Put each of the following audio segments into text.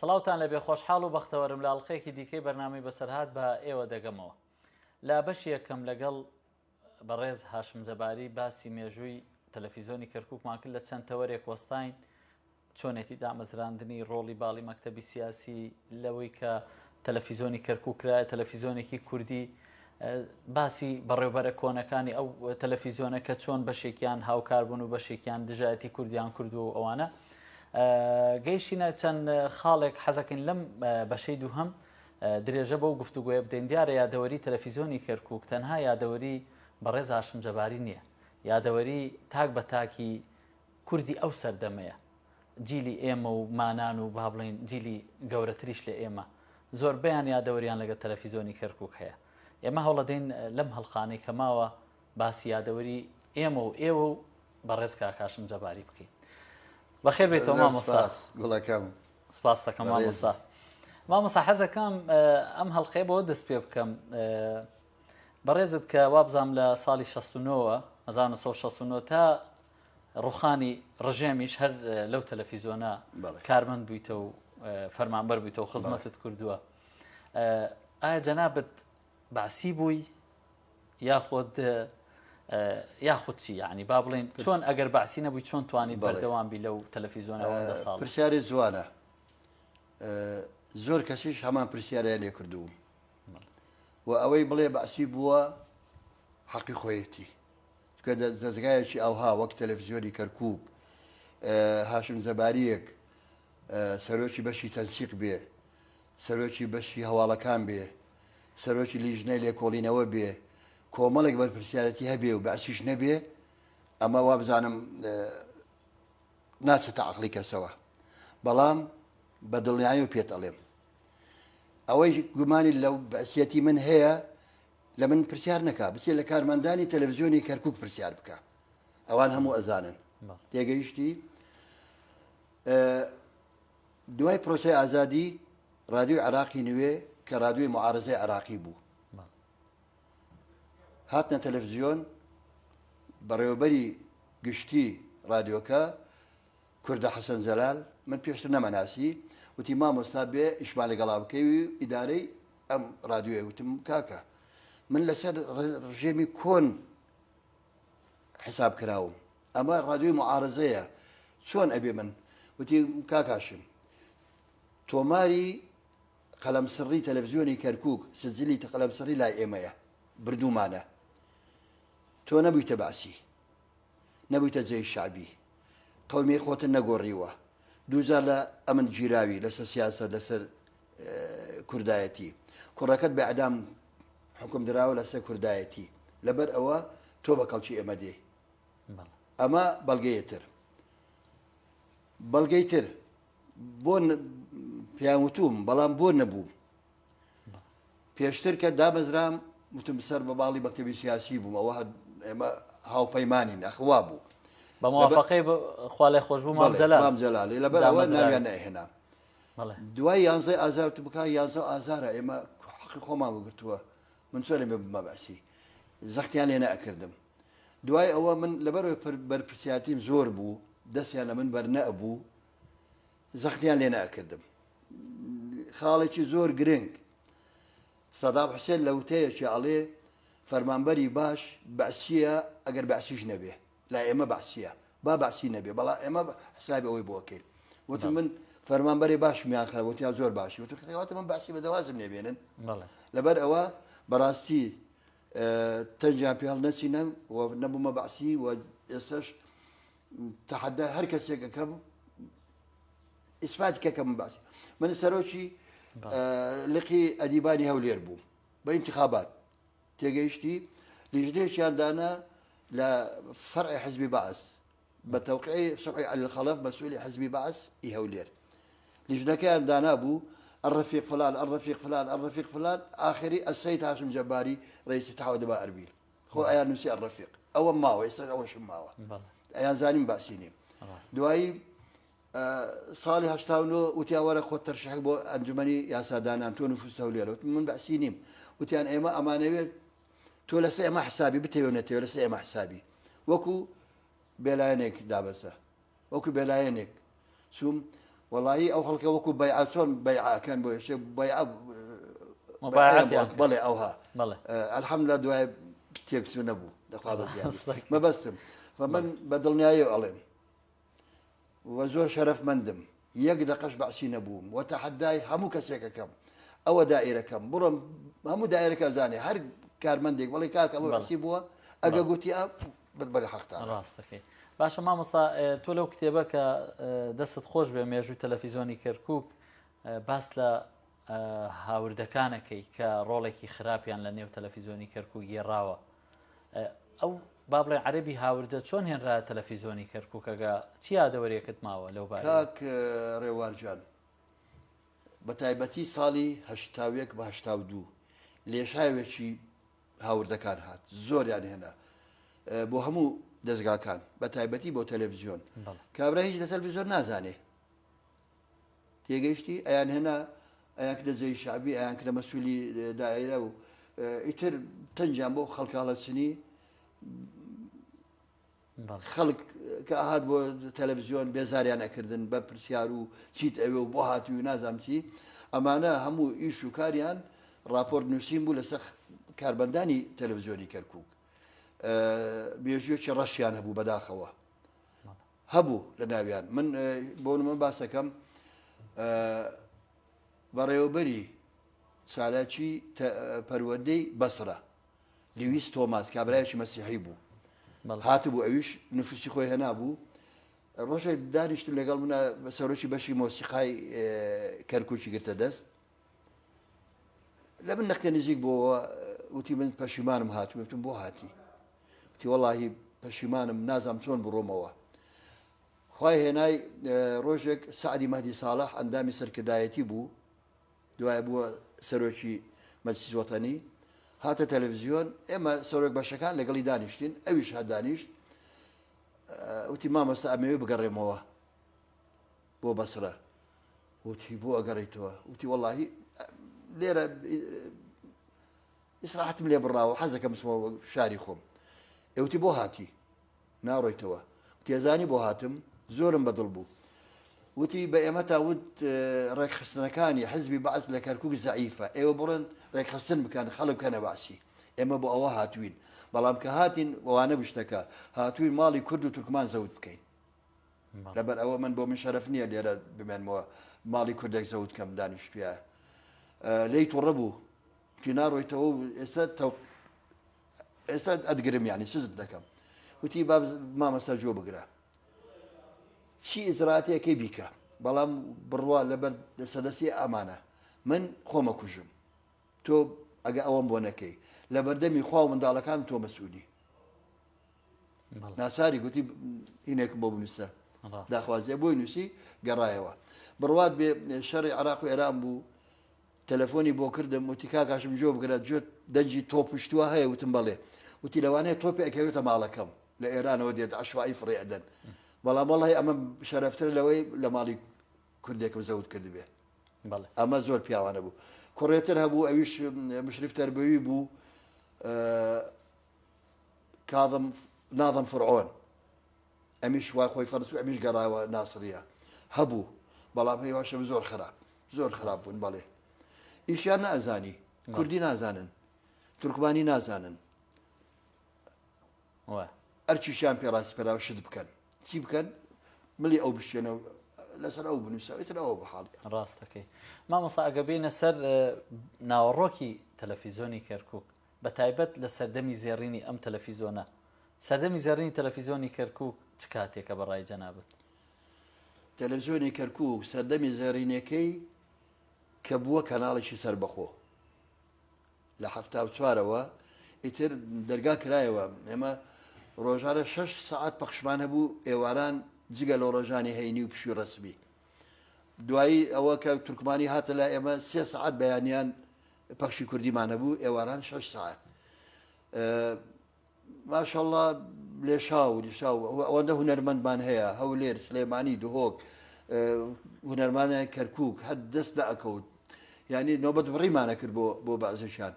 سڵاوتان لەبێ خۆشحاڵ و بەختەوەرم لە ئەڵلقەیەکی دیکەی بەرنامەی بەسەرهات بە ئێوە دەگەمەوە لە بەشی یەکەم لەگەڵ بەڕێز هاشم جەباری باسی مێژووی تەلەفیزۆنی کەرکووکمان کرد لە چەند تەوەرێک وەستاین چۆنێتی دامەزراندنی ڕۆڵی باڵی مەکتەبی سیاسی لەوەی کە تەلەفیزۆنی کەرکوک کرایە تەلەفیزۆنێکی کوردی باسی بەڕێوبەرە کۆنەکانی ئەو تەلەفیزیۆنە کە چۆن بەشێکیان هاوکار بوون و بەشێکیان دژایەتی کوردیان کردووە و ئەوانە گەیشتینە چەند خاڵێک حەزەکەین لەم بەشەی دووهەم درێژە بەو گفتوگۆیە بدەین دیارە یادەوەری تەلەفیزیۆنی کەرکک تەنها یادەوەری بەڕێز هاشم جەباری نییە یادەوەری تاک بە تاکی کوردی ئەو سەردەمەیە جیلی ئێمە و مانان و با بڵێین جیلی گەورەتریش لە ئێمە زۆربەیان یادەوەریان لەگەڵ تەلەفیزۆنی کەرکوک هەیە. ئێمە هەوڵەدەین لەم هەڵقانەی کە ماوە باسی یادەوەری ئێمە و ئێوە و بەڕێز کاک هاشم جەباری بکەین. بەخێر بێیتەوە زۆر مامۆستا. سپاس گوڵەکەم. سپاست دەکەم بەڕێزی. مامۆستا. مامۆستا حەزەکەم ئەم هەڵقەیە بەوە دەست پێ بکەم بەڕێزت کە وابزانم لە ساڵی 69 ەوە 1969 تا ڕوخانی ڕژێمیش هەر لەو تەلەفیزۆنە کارمەند بوویتە و فەرمانبەر بوویتە و خزمەتت کردووە ئایا جەنابت باسی بووی یاخود یاخود چی یعنی با بڵێن چۆن ئەگەر باسی نەبووی چۆن توانیت بەردەوام بی لەو تەلەفیزۆنەوە ساڵ پرسیاری جوانە زۆر کەسیش هەمان پرسیاریان لێ کردووم و ئەوەی بڵێ بەعسی بووە حەقی خۆیەتی چونکە دەزگایەکی ئەوها وەک تەلەفزیۆنی کەرکوک هاشم جەباریەک سەرۆکی بەشی تەنسیق بێ سەرۆکی بەشی هەواڵەکان بێ سەرۆکی لیژنەی لێکۆڵینەوە بێ کۆمەڵێک بەرپرسیارەتی هەبێ و بەعسیش نەبێ ئەمە وابزانم ناچێتە عقلی کەسەوە بەڵام بە دڵنیایی و پێت ئەڵێم ئەوەی گومانی لەو بەسیەتی من هەیە لە من پرسیار نەکا بچێ لە کارمەندانی تەلەڤزیۆنی کەرکک پرسیار بکە ئەوان هەموو ئەزانن تێگەیشتی دوای پرۆسی ئازادی رادیۆی عراقی نوێ کە رادیۆی معارزەی عراقی بوو هاتنە تەلەڤزیۆن بەڕێوەبەری گشتی رادیۆکە کوردە حەسەن جەلال من پێشتر نەمەناسی وتی مامۆستا بێ ئیشمان لەگەڵا بکەی و ئیدارەی ئەم ڕادیۆیە وتم کاکە من لەسەر ڕژێمی کۆن حساب کراوم ئەمە ڕادیۆی معارزەیە چۆن ئەبێ من وتی کاکاشم تۆماری قەلەم سڕی تەلەڤزیۆنی کەرکک سجلی قەلەم سڕی لای ئێمەیە بردوومانە تۆ نەبوویتە بەعسی نەبوویتە جێی شەعبی قەومی خۆتت نەگۆڕیوە دووجار لە ئەمن گیراوی لەسەر سیاسەت لەسەر کوردایەتی کوڕەکەت بە ئەدام حکم دراوە لەسەر کوردایەتی لەبەر ئەوە تۆ بە کەڵکی ئێمە دێ ئەمە بەڵگەیە تر بەڵگەی تر بۆ پیان وتوم بەڵام بۆ نەبووم پێشتر کە دامەزرام وتم سەر بە باڵی مەکتەبی سیاسی بووم ئەوە ئێمە هاوپەیمانین ئەخوا بوو بە موافقەی خوا لێ خۆش بوو مام جەلال مام جەلالی لەبەر ئەوە ناویان نەهێنا دوای یانزەی ئازار وتم بکە یانزە ئازارە ئێمە حەقی خۆمان وەگرتووە من چۆن لەمێ بمە بەعسی زەختیان لێ نەئەکردم دوای ئەوە من لەبەر بەرپرسیاتیم زۆر بوو دەستیان لە من بەرنەئەبوو زەختیان لێ نەئەکردم خاڵێکی زۆر گرنگ سەدام حوسێن لە وتەیەکی ئەڵێ فەرمانبەری باش بەعسیە ئەگەر بەعسیش نەبێ لا ئێمە بەعسیە با بەعسی نەبێ بەڵام ئێمە حسابی ئەوەی بۆ ئەکەین وتم من فەرمانبەری باشم یان خراپ وتیان زۆر باشی وتم کەواتە من بەعسی بەدەوازم لێبێنن لەبەر ئەوە بەڕاستی تەنجیان پێ هەڵنەچینم و نەبوومە بەعسی و ئێستاش تەحەدا هەر کەسێک ئەکەم ئیسپاتی کە کە من باسی من سەرۆکی لقی ئەدیبانی هەولێر بووم بە ئینتخابات تێگەیشتی لیژنەیەکیان دانا لە فەرعی حزبی بەعس بە تەوقعی سوبحی عەلی خەڵەف مەسئولی حزبی بەعس ئی هەولێر لیژنەکەیان دانابوو الرفیق فلان الرفیق فلان الرفیق فلان آخری السید هاشم جباری رئیس اتحاد ادباء اربیل خۆ ئەیان نووسی الرفیق ئەوە ماوە ئێستا ئەوەشم ماوە ئەیان زانیم باسی نیم دوایی ساڵی 89 وتیان وەرە خۆت تەرشیح بۆ ئەنجومەنی یاسادانان تۆ نفوس هەولێرە وتم من بەعسی نیم وتیان ئێمە ئەمانەوێت تۆ لەسەر ئێمە حسابی بتەوێ نەتەوێ لەسەر ئێمە حسابی وەکو بێلایەنێک دابەزە وەکو بێلایەنێک چوم. وەڵایی ئەو خەڵکە وەکو بەیعە چۆن بەیعە ئەکەن بۆ یەکێ بەیعە مبایعەتیان کرد. بەڵێ ئەوها بەڵێ. الحمدلله دوای تێکچوو نەبوو دەخوا بەزیادی ڕاستەکەی. مەبەستم و من بە دڵنیایی ئەڵێم و زۆر شەرەفمەندم یەک دەقەش بەعسی نەبووم و تەحەدای هەموو کەسێکەکەم ئەوە دائیرەکەم بڕۆم هەموو دائیرەکە ئەزانێ هەر کارمەندێک بڵێ کاک ئەوە بەڵێ. بەعسی بووە ئەگە بەڵێ. گوتی ئا بەڵێ حەقتانە. ڕاستەکەی. باشە مامۆستا تۆ لەو کتێبە کە دەستت خۆش بێ مێژووی تەلەفیزۆنی کەرکک باس لە هاوردەکانەکەی کە ڕۆڵێکی خراپیان لە نێو تەلەفیزۆنی کەرکک گێڕاوە ئەو با بڵێ عەربی هاوردە چۆن هێنرا تەلەفیزۆنی کەرککەگە چی یادەوەرێکت ماوە لەو بارەیە؟ کاک ڕێوار جان بە تایبەتی ساڵی 81 بە 82 لێشاوێکی هاوردەکان هات زۆریان هێنا بۆ هەموو دەزگاکان بە تایبەتی بۆ تەلەڤزیۆن کابرا هیچ لە تەلەڤزیۆن نازانێ تێگەیشتی ئەیان هێنا ئەیان کردە جێی شعبی ئەیان کردە مەسوولی دایرە و ئیتر تەنجیان بۆ خەڵکاڵە چنی خەڵک کە ئەهات بۆ تەلەڤزیۆن بێزاریان ئەکردن بە پرسیار و چیت ئەوێ و بۆ هاتووی و نازانم چی ئەمانە هەموو ئیش و کاریان ڕاپۆرت نووسین بوو لەسەر کاربەندانی تەلەڤزیۆنی کەرکک مێژوویەکی ڕەشیان هەبوو بەداخەوە هەبوو لە ناویان من بۆ من باسەکەم بەڕێوەبەری چالاکی پەروەردەی بەسرە لویس تۆماس کابرایەکی مەسیحی بوو هاتبوو ئەویش نفوسی خۆی هێنابوو ڕۆژێک دانیشتم لەگەڵ منە سەرۆکی بەشی مۆسیقای کەرکوکی گرتە دەست لە من نەختێ نزیک بۆەوە وتی من پەشیمانم هاتوم وتم بۆ هاتی وتی وەڵاهی پەشیمانم نازام چۆن بڕۆمەوە خوای هێنای ڕۆژێک سعدی مەهدی ساڵح ئەندامی سەرکردایەتی بوو دوایە بووە سەرۆکی مەجلیس وەتەنی، هاتە تەلەفزیۆن، ئێمە سەرۆک بەشەکان لەگەڵی دانیشتین، ئەویش هات دانیشت، وتی مامۆستا ئەمەوێ بگەڕێمەوە بۆ بەسرە. وتی بۆ ئەگەڕێیتەوە؟ وتی وەڵاهی لێرە ئیسراحەتم لێ بڕاوە، حەزەکەم بچمەوە شاری خۆم. ئێ وتی بۆ هاتی؟ ناڕۆیتەوە. وتی ئەزانی بۆ هاتم؟ زۆرم بە دڵ بوو. وتی بە ئێمەتان وت ڕێکخستنەکانی حزبی بەعس لە کەرکوک زەعیفە، ئێوە بڕۆن ڕێکخستن بکەن، خەڵک بکەنە بەعسی. ئێمە بۆ ئەوە هاتووین. بەڵام کە هاتین وانە بوو شتەکە. هاتووین ماڵی کورد و تورکمان زەوت بکەین. لەبەر ئەوە من بۆ من شەرەف نییە لێرە بمێنمەوە ماڵی کوردێک زەوت کەم دانیشتوویە. لێی توڕە بوو. وتی ناڕۆیتەوە و ئێستا ئێستا ئەتگرم یانی سزت دەکەم وتی با مامەستا جۆ بگرە چی ئیجراتەکەی بیکە بەڵام بڕوا لەبەر سەدەستی ئەمانە من خۆمە کوژم تۆ ئەگە ئەوەم بۆ نەکەی لە بەردەمی خوا و منداڵەکان تۆ مەسئولی ناچاری گوتی هینێکم بۆ بنووسە داخوازیە بۆی نووسی گەڕایەوە بڕوات بێ شەڕی عراق و ئێران بوو تەلەفۆنی بۆ کردم وتی کاک هاشم گوێ بگرە گوێت دەنگی تۆپ و شتوا هەیە وتم بەڵێ وتی لەوانەیە تۆپی ئەکەوێتە ماڵەکەم لە ئێرانەوە دێت عەشوایی فڕێ ئەدەن بەڵام وەڵی ئەمە شەرەفترە لەوەی لە ماڵی کوردێکم زەوت کردبێ ئەمە زۆر پیاوانە بوو کوڕێتر هەبوو ئەویش مشرف تەربەوی بوو کاظم ناظم فرعۆن ئەمیش وا خۆی فەرز ئەمیش گەڕاوە ناسریە هەبوو بەڵام هەیواشم زۆر خراپ زۆر خراپ بوون بەڵێ ئیشیان نازانی کوردی نازانن تورکمانی نازانن ئەرچیشیان پێ ڕاستپەرا شت بکەن چی بکەن ملی ئەو بشێنە لەسەر ئەو بنووسە ئیتر ئەوە بەحاڵی ڕاستەکەی مامۆسا ئەگە بینە سەر ناوەڕۆکی تەلەفیزۆنی کەرکک بە تایبەت لە سەردەمی زێڕینی ئەم تەلەفیزۆنە سەردەمی زێڕینی تەلەفیزۆنی کەرکک چ کاتێکە بەڕای جەنابت؟ تەلەفزیۆنی کەرکوک سەردەمی زێڕینەکەی کە بووە کەناڵێکی سەربەخۆ لە 74ەوە ئیتر دەرگا کرایەوە ئێمە ڕۆژانە شش سەعات پەخشمان هەبوو ئێواران جگە لە ڕۆژانی هەینی و پشوی ڕەسمی دوایی ئەوە کە تورکمانی هاتە لای ئێمە سێ سەعات بەیانیان پەخشی کوردیمان هەبوو ئێواران شش سەعات ماشاءاللە لێشاو لێشاو ئەوەندە هونەرمەندمان هەیە هەولێر سلێمانی دهۆک هونەرمانە کەرکک هەر دەست نەئەکەوت یعنی نۆبەت بڕیمانە کرد بۆ بۆ بەعزێکیان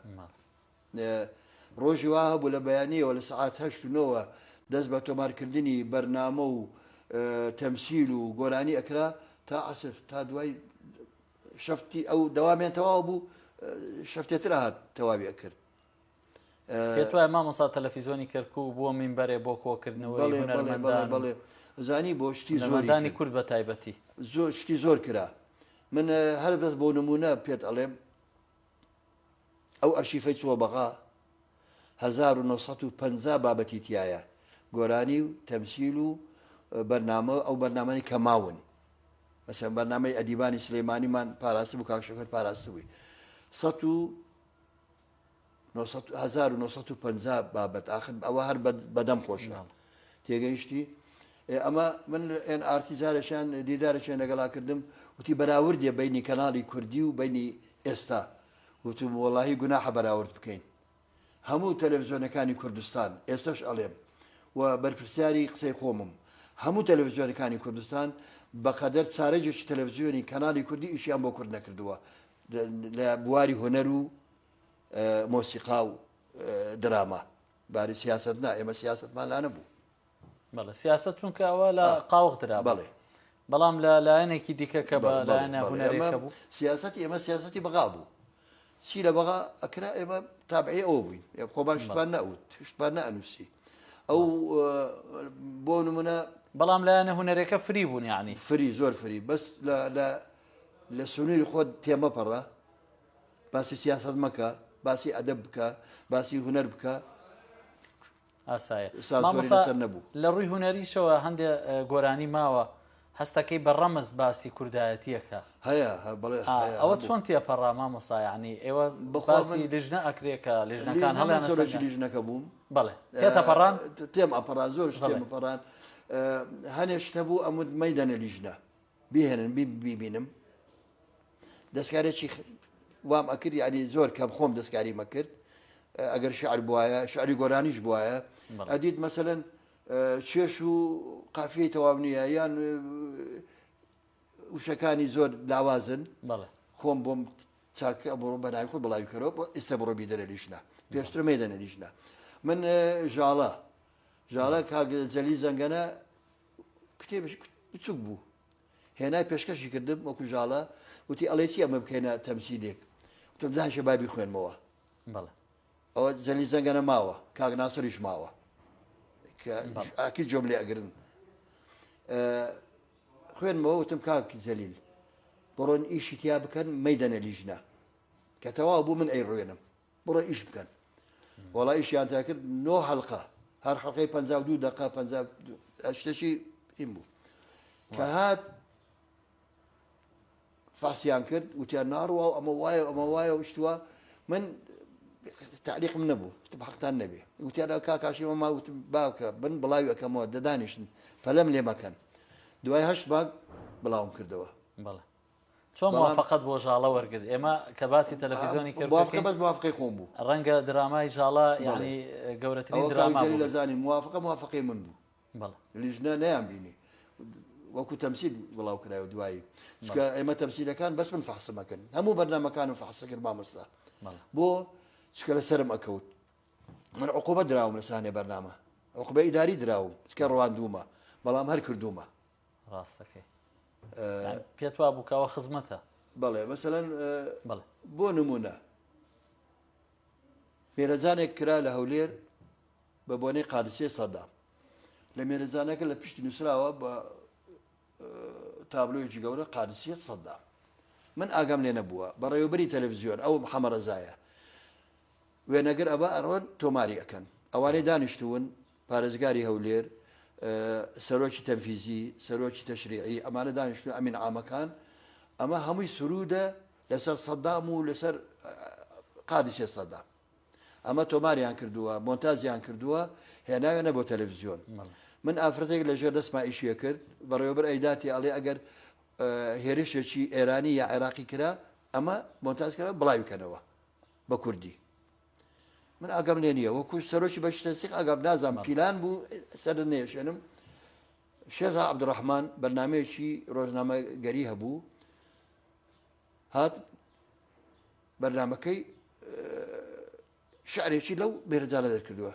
ڕۆژی وا هەبوو لە بەیانیەوە لە سەعات هەشت و نۆوە دەست بە تۆمارکردنی بەرنامە و تەمسیل و گۆرانی ئەکرا تا عەسر تا دوای شەفتی ئەو دەوامیان تەواو بوو شەفتێتر هات تەواوی ئەکرد. پێت وایە مامۆستا تەلەفیزۆنی کەرکوک بووە مینبەرێ بۆ کۆکردنەوەی هونەرمەندان بەڵێ زانی بۆ شتی زۆرمەندانی کورد بە تایبەتی زۆر شتی زۆر کرا من هەر بەس بۆ نمونە پێت ئەڵێم ئەو ئەرشیفەی چووە بەغا 1950 بابەتی تایە گۆرانی و تەمسیل و بەرنامە ئەو بەرنامەی کە ماون مەسەن بەرنامەی ئەدیبانی سلەیمانیمان پاراست بوو کاک شەکەت پاراست بووی 1950 بابەت ئاخر ئەوە هەر بەدەم خۆشە تێگەیشتی ئەمە من ئێن ئارتی جارێکیان دیدارێکیان لەگەڵا کردم وتی بەراوردێ بینی کەناڵی کوردی و بینی ئێستا وتم وەڵاهی گوناحە بەراورد بکەین هەموو تەلەڤزیۆنەکانی کوردستان ئێستش ئەڵێم و بەرپرسیاری قسەی خۆمم هەموو تەلەڤزیۆنەکانی کوردستان بەقەدەر چارەگێکی تەلەڤزیۆنی کەناڵی کوردی ئیشیان بۆ کورد نەکردووە لە بواری هونەر و مۆسیقا و دراما باری سیاست نا ئێمە سیاستمان لا نەبوو. بەڵێ سیاست چونکە ئەوە لە قاوغ درا بەڵێ بەڵام لە لایەنێکی دیکە کە بە لایەنە هونەرێکە بوو سیاسەتی ئێمە سیاسەتی بەغا بوو چی لە بەغا ئەکرا ئێمە تابعی ئەوە بووین خۆمان شتمان نەوت شتمان نەئەنووسی ئەو بۆ نمونە بەڵام لایەنە هونەرەکە فری بوون یعنی فری زۆر فری بەس لە لە لە سنووری خۆت تێمەپەڕە باسی سیاسەت مەکە باسی ئەدەب بکە باسی هونەر بکە ئاسایە سانسۆری لەسەر نەبوو. لە ڕووی هونەریشەوە هەندێ گۆرانی ماوە هەستەکەی بە ڕەمز باسی کوردایەتیەکە هەیە بەڵێ ئەوە چۆن تێپەڕا مامۆستا یعنی ئێوە باسی لیژنە ئەکرێ کە لیژنەکان هەڵیان سەرۆکی لیژنەکە بووم بەڵێ تێتەپەڕان تێم ئەپەڕان زۆر شتێم پەڕان هەنێ شتە بوو ئەموت مەیدەنە لیژنە بیهێنن بیبینم دەستکارێکی وام ئەکرد یعنی زۆر کەم خۆم دەستکاری مەکرد ئەگەر شعر بواە شعری گۆرانیش بواە ئەدیت مەسەن چێش و قافیەی تەواو نییە یان وشەکانی زۆر لاوازن خۆم بۆم چاکە بڕۆ بەناوی خۆ بڵاوی کەرەوە بۆ ئێستا بڕۆ بیدەرە لیژنە پێشتر مەیدەنە لیژنە من ژاڵە ژاڵە کاک جەلی زەنگەنە کتێبێکی بچوک بوو هێنای پێشکەشی کردم وەکو ژاڵە وتی ئەڵێ چی ئەمە بکەینە تەمسیلێک وتم داشە بابی خوێنمەوە بەڵێ ئەوە زەلی زەنگەنە ماوە کاک ناسریش ماوە کە ئاکی جۆم لێ ئەگرن خوێنمەوە وتم کاک زەلیل بڕۆن ئیشی تیا بکەن مەیدەنە لیژنە کە تەواو بوو من ئەیڕوێنم بڕۆ ئیش بکەن وەڵا ئیشیان تا کرد نۆ حەلقە هەر حەلقەی 52 دقە 50 شتێکی ئیم بوو کە هات فاسیان کرد وتیان ناڕوا و ئەمە وایە ئەمە وایە و شتووە من تعلیقم نەبوو وتم حەقتان نەبێ وتیان کاکاشی مەما وتم باوکە من بڵاوی ئەەکەمەوە دەدانیشن پەلەم لێ مەکەن دوای هەشت مانگ بڵاوم کردەوە بەڵێ چۆن موافقەت بۆ ژاڵە وەرگرت؟ ئێمە کە باسی تەلەفیزیۆنی کرد موافقە بەس موافقەی خۆم بوو. ڕەنگە درامای ژاڵە یعنی گەورەترین دراما بوو. لە زانی موافقە موافقەی من بوو. بەڵێ. لیژنە نەیان بینی. وەکو تەمسیل بڵاو کرایەوە دوایی. چونکە ئێمە تەمسیلەکان بەس من فەحسم ئەکرد. هەموو بەرنامەکانم فەحس کرد مامۆستا. بۆ چونکە لەسەرم ئەکەوت. من عقوبە دراوم لە سانێ بەرنامە. عقوبە ئیداری دراوم. چونکە ڕواندوومە. بەڵام هەر کردوومە. ڕاستەکەی پێت وا بوو کەەوە خزمەتە بەڵێ مەسەەن بۆ نمونە مێرەجانێک کرا لە هەولێر بە بۆنەی قادسێ سەدام لە مێرەجانەکە لە پشتی نووسراوە بە تابلۆیەکی گەورە قادسیە سەدام من ئاگام لێ نەبووە بەڕێوەبەری تەلەڤزیۆن ئەو محەمەڕەزایە وێنەگر ئەبا ئەڕۆن تۆماری ئەکەن ئەوانەی دانیشتوون پارێزگاری هەولێر سەرۆکی تەنفیزی سەرۆکی تەشریعی ئەمانە دانیشتوون ئەمین عامەکان ئەمە هەمووی سرودە لەسەر سەدام و لەسەر قادسێ سەدام ئەمە تۆماریان کردووە مۆنتازیان کردووە هێناوێنە بۆ تەلەڤزیۆن من ئافرەتێک لەژێر دەستما ئیشیە کرد بەڕێوەبەر ئەیداتی ئەڵێ ئەگەر هێرشێکی ئێرانی یا عێراقی کرا ئەمە مۆنتاز کرا بڵاوی کەنەوە بە کوردی من ئاگام لێ نییە وەکو سەرۆکی بەشی تەنسیق ئاگام نازانم پیلان بوو سەرت نێشێنم شێزا عەبدوڕەحمان بەرنمەیەکی ڕۆژنامەگەری هەبوو هات بەرنمەکەی شعرێکی لەو بێرەجالە دەرکردووە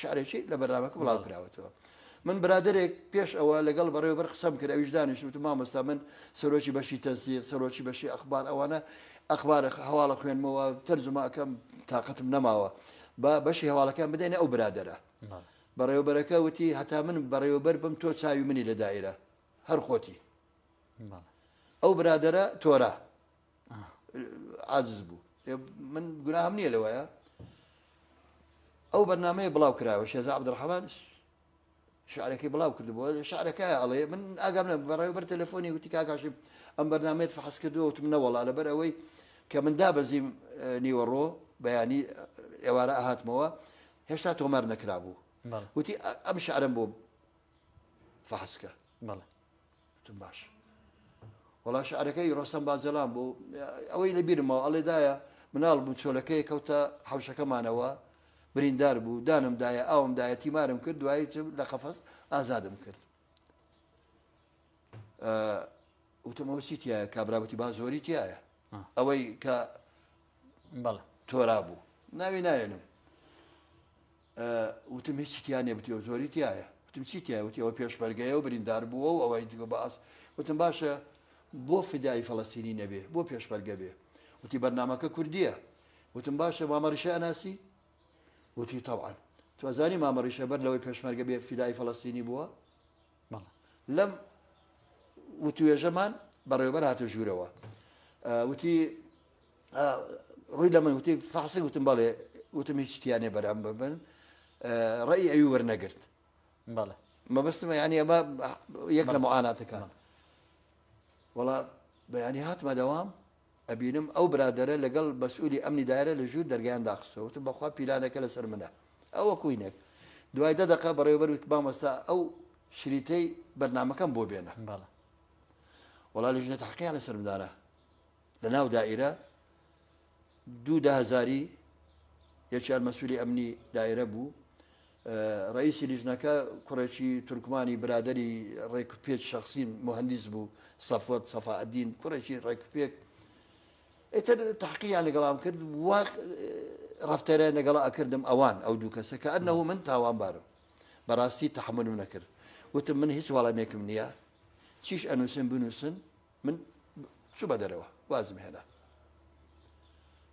شعرێکی لە بەرنمەکە بڵاو کراوەتەوە. من برادەرێک پێش ئەوە لەگەڵ بەڕێوەبەر قسەم کرد ئەویش دانیشت وتم مامۆستا من سەرۆکی بەشی تەنسیق سەرۆکی بەشی ئەخبار ئەوانە ئەخبار هەواڵە خوێنمەوە تەرجومە ئەکەم تاقەتم نەماوە با بەشی هەواڵەکان بدەینە ئەو برادەرە بەڕێوەبەرەکە وتی هەتا من بەڕێوەبەر بم تۆ چاوی منی لە دایرە هەر خۆتی ئەو برادەرە تۆرا عاجز بوو من گوناهم نییە لەوەیە ئەو بەرنمەیە بڵاو کراوە شێزا عبدڕحمان شعرەکەی بڵاو کردبووە شعرەکە ئەڵێ من ئاگام لە بەڕێوەبەر تەلەفۆنی وتی کاکاشم ئەم بەرنمەیەت فحس کردووە وتم نەوەڵا لەبەر ئەوەی کە من دابەزیم نیوەڕۆ بەیانی ئێوارە ئەهاتمەوە هێشتا تۆمار نەکرابوو وتی ئەم شعرم بۆ فحسکە وتم باش وەڵا شعرەکەی ڕۆستەم باجەلان بوو ئەوەی لە بیرمەوە ئەڵێ دایە مناڵ بوو چۆلەکەی کەوتە حەوشەکەمانەوە بریندار بوو دانم دایە ئاوم دایە تیمارم کرد دوایی لە قەفەس ئازادم کرد وتم ئەوە چی تایە کابرا وتی با زۆری تایە ئەوەی کە تۆرا بوو ناوی نایەنم وتم هیچی تیا نیە وتی ئەو زۆری تیایە وتم چی تیایە وتی ئەوە پێشمەرگەیە و بریندار بووە و ئەوەی دیگە باس وتم باشە بۆ فدایی فەڵەستینی نەبێ بۆ پێشمەرگە بێ وتی بەرنامەکە کوردیە وتم باشە مامە ڕیشە ئەناسی وتی طبعا تو ئەزانی مامە ڕیشە بەر لەوەی پێشمەرگە بێ فدایی فەڵەستینی بووە لەم وتوێژەمان بەڕێوەبەر هاتە ژوورەوە وتی ڕووی لە من وتی فەحسی وتم بەڵێ وتم هیچ تیانێ بەرام ببن ڕێی ئەوی وەرنەگرت بەڵێ مەبەستمە ینی ئەمە یەک لە معاناتەکان وەڵا بەیانی هاتمە دەوام ئەبینم ئەو برادەرە لەگەڵ مەسئولی ئەمنی دایرە لە ژوور دەرگایان داخستوە وتم بەخوا پیلانەکە لەسەر منە ئەوە کوینێک دوای دە دەقە بەڕێوەبەر وت مامۆستا ئەو شریتەی بەرنامەکەم بۆ بێنە وەڵا لیژنە تحقیقیان لەسەرم دانا لە ناو دائیرە دوو دەهەزاری یەکیان مەسولی ئەمنی دایرە بوو ڕئیسی لیژنەکە کوڕێکی تورکمانی برادری ڕێک پێک شخصی مهندس بوو سەفوەت سەفاعدین کوڕێکی ڕێک پێک ئیتر تحقیان لەگەڵام کرد وا ڕفتەرە لەگەڵا ئەکردم ئەوان ئەو دوو کەسە کە ئەنەوە من تاوانبارم بەڕاستی تحملم نەکرد وتم من هیچ وەڵامێکم نییە چیش ئەنووسن بنووسن من چوومە دەرەوە وازم هێنا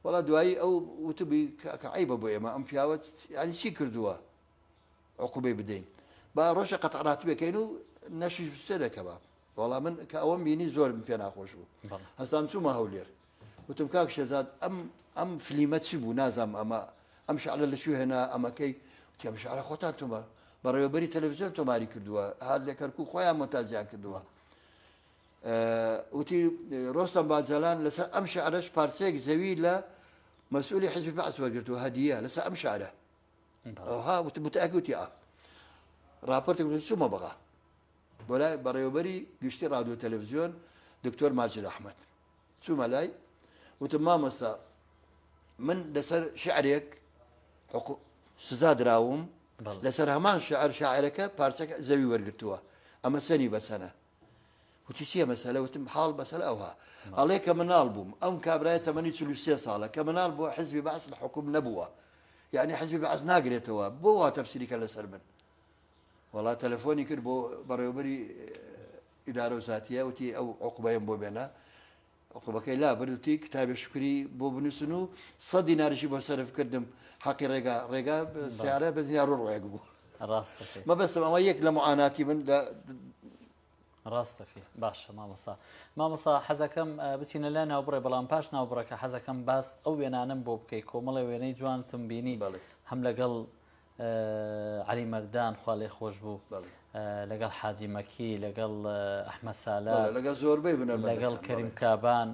وەڵا دوایی ئەو وتبی کە عیبە بۆ ئێمە ئەم پیاوە ینی چی کردووە عقوبەی بدەین با ڕۆژە قەتعرات بکەین و نەشیش بسێرە کەباب وەڵا من کە ئەوەم بینی زۆرم پێ ناخۆش بوو هەستان چوومە هەولێر وتم کاک شێزاد ئەم ئەم فلیمە چی بوو نازانم ئەمە ئەم شعرە لە کوێ هێنا ئەمەکەی وتی ئەم شعرە خۆتان تۆمە بەڕێوەبەری تەلەڤزیۆن تۆماری کردووە هات لە کەرکوک خۆیان مۆنتازیان کردووە وتی ڕۆستەم باجەلان لەسەر ئەم شعرەش پارچەیەک زەوی لە مەسئولی حزبی بەعس وەرگرتووە هەدیە لەسەر ئەم شعرە ئەوها وتم متأكد وتی ئا راپۆرتێک چوومە بەغا بۆ لای بەڕێوەبەری گشتی ڕادیۆ تەلەڤزیۆن دکتۆر ماجد ئەحمەد چوومە لای وتم مامۆستا من لەسەر شعرێک سزا دراوم لەسەر هەمان شعر شاعرەکە پارچەکە زەوی وەرگتووە ئەمە چەنی بەچەنە وتی چییە مەسەلە وتم حاڵ مەسەلە ئەوها ئەڵێ کە مناڵ بووم ئەم کابرای تەمەنی 43 ساڵە کە مناڵ بۆ حزبی بەعس لە حکوم نەبووە یعنی حزبی بەعس ناگرێتەوە بۆ وا تەفسیریکە لەسەر من وەڵا تەلەفۆنی کرد بۆ بەڕێوەبەری ئیدارە و زاتیە وتی ئەو عقوبەیەم بۆ بێنە عقوبەکەی لا برد وتی کتابێ شکری بۆ بنووسن و سە دیناریشی بۆ سەرف کردم حەقی ڕێگا ڕێگا سیارە بە دینار و ڕۆیەک بوو ڕاستەکەی مەبەستم ئەوە یەک لە معاناتی من لە ڕاستەکەی باشە مامۆسا مامۆسا حەزەکەم بچینە لای ناوبڕێ بەڵام پاش ناوبڕەکە حەزەکەم باس ئەو وێنانەم بۆ بکەی کۆمەڵێ وێنەی جوانتم بینی هەم لەگەڵ عەلی مەردان خوا لێ خۆش بوو لەگەڵ حاجی مەکی لەگەڵ ئەحمەد سالار لەگەڵ زۆربەی هونەرمەندەکان لەگەڵ کەریم کابان